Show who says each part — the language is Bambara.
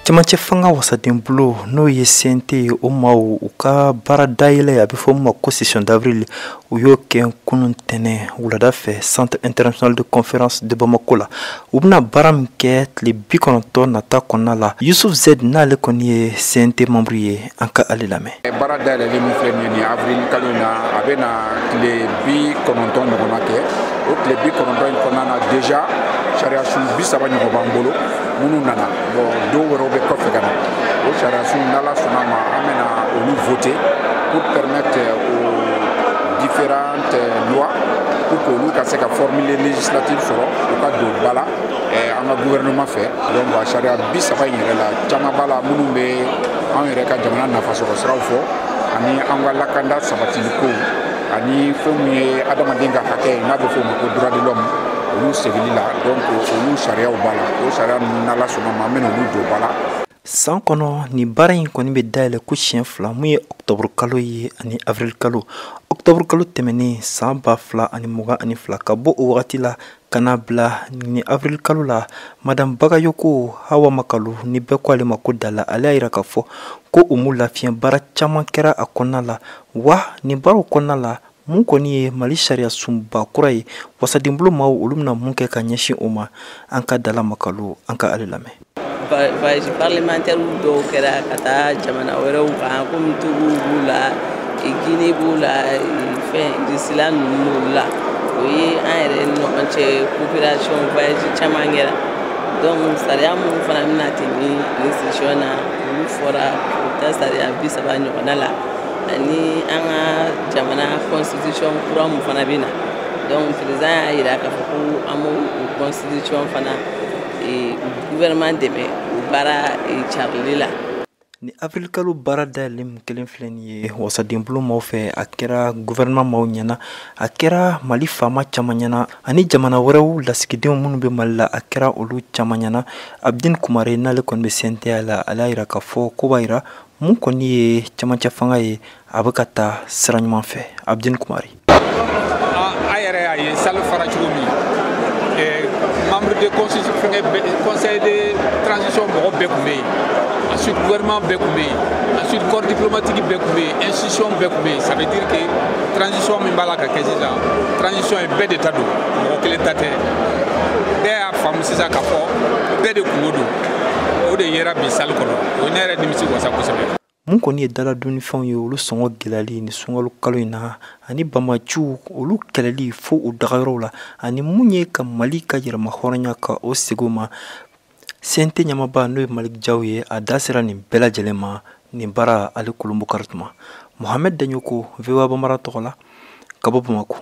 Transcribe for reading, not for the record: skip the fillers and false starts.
Speaker 1: Cɛmancɛ fanga wasadenbulon, n'o ye CNT ye, o maaw u ka baara dayɛlɛ, a bɛ fɔ min ma ko session d'avril, u y'o kɛ kunun tɛnɛn wulada fɛ, Centre international de conférence de Bamako la. U bɛna baara min kɛ tile 90 nata kɔnɔna la, Yusuf Zed, n'ale kɔni ye CNT membre ye, an ka ale lamɛn.
Speaker 2: Baara dayɛlɛli min filɛ nin ye nin avril kalo in na, a bɛ na tile 90 ɲɔgɔnna kɛ. O tile 90 in kɔnɔna na, déjà sariya sun 30 ɲɔgɔn b'an bolo minnu nana. Bon, dɔw wɛrɛw bɛ kɔfɛ ka na. O sariya sun, n'Ala sɔnna ma, an bɛna olu voter pour permettre aux différentes lois, pour que olu ka se ka formule législative sɔrɔ, u ka don ba la an ka gouvernement fɛ. Donc a sariya 30 in yɛrɛ la, caman b'a la minnu bɛ anw yɛrɛ ka jamana nafasɔrɔ siraw fɔ, ani an ka lakanda sabatili kow, ani fɛn min ye adamaden ka hakɛ ye, n'a bɛ f'o ma ko droit de l'homme, olu segili la. Donc olu sariyaw b'a la. O sariya ninnu, n'Ala sɔnna ma, an bɛna olu don ba la.
Speaker 1: San kɔnɔ, nin baara in kɔni bɛ dayɛlɛ ko siɲɛ fila, mun ye octobre kalo ye ani avril kalo. Octobre kalo tɛmɛnen san 2022, ka bɔ o wagati la ka na bila ni avril kalo la, Madame Bagayoko Hawa Makalu, ni bɛɛ ko ale ma ko Dala, ale y'a yira k'a fɔ ko u m'u lafiɲɛ, baara caman kɛra a kɔnɔna la. Wa nin baaraw kɔnɔna la, mun kɔni ye Mali sariya sunba kura ye, wasadenbolo maaw olu bɛna mun kɛ ka ɲɛsin o ma? An ka Dala Makalu, an ka ale lamɛn.
Speaker 3: Voyage parlementaire dɔw kɛra ka taa jamana wɛrɛw kan, komi Togo b'u la, Guinée b'u la, fɛn Russie ninnu b'olu la. O ye an yɛrɛ ni ɲɔgɔn cɛ coopération, voyage caman kɛra. Donc sariya minnu fana bɛna tɛmɛ nin session na, olu fɔra, u bɛ taa sariya 30 ɲɔgɔnna la, ani an ka jamana constitution kura mun fana bɛ na. Donc président y'a yira k'a fɔ ko an b'o constitution fana gouvernement dɛmɛ o baara carili la.
Speaker 1: Ni avril kalo baara dayɛlɛlen min kelen filɛ nin ye wasadenbulon maaw fɛ, a kɛra gouvernement maaw ɲɛna, a kɛra Mali faama caman ɲɛna, ani jamana wɛrɛw lasigidenw minnu bɛ Mali la, a kɛra olu caman ɲɛna. Abdine Kumare, n'ale kɔni bɛ CNT la, ale y'a yira k'a fɔ ko b'a yira mun kɔni ye cɛmancɛ fanga ye, a bɛ ka taa sira ɲuman fɛ. Abdine Kumare.
Speaker 4: A yɛrɛ y'a ye salle fara cogo min, membre de fɛngɛ, conseil de transition mɔgɔ bɛɛ tun bɛ yen, ensuite gouvernement bɛɛ tun bɛ yen, ensuite corps diplomatique bɛɛ tun bɛ yen, institution bɛɛ tun bɛ yen. Ça veut dire que transition min b'a la ka kɛ sisan, transition ye bɛɛ de ta don, mɔgɔ kelen ta tɛ. Bɛɛ y'a faamu sisan k'a fɔ bɛɛ de kungo don. O de yera bi salle kɔnɔ. O ye ne yɛrɛ nimisi wasa kosɛbɛ.
Speaker 1: Mun kɔni ye daladonifɛnw ye, olu sɔngɔ gɛlɛyali ni sunkalo kalo in na, ani bamaciw olu kɛlɛli fo u dagayɔrɔw la, ani mun ye ka Mali ka yɛrɛma hɔrɔnya ka o segin o ma, CNT ɲɛmaaba, n'o ye Malick Diaw ye, a da sera nin bɛɛ lajɛlen ma nin baara ale kolonbokari tuma. Mohamed Daɲoko, VOA Bambara tɔgɔ la, ka bɔ Bamako.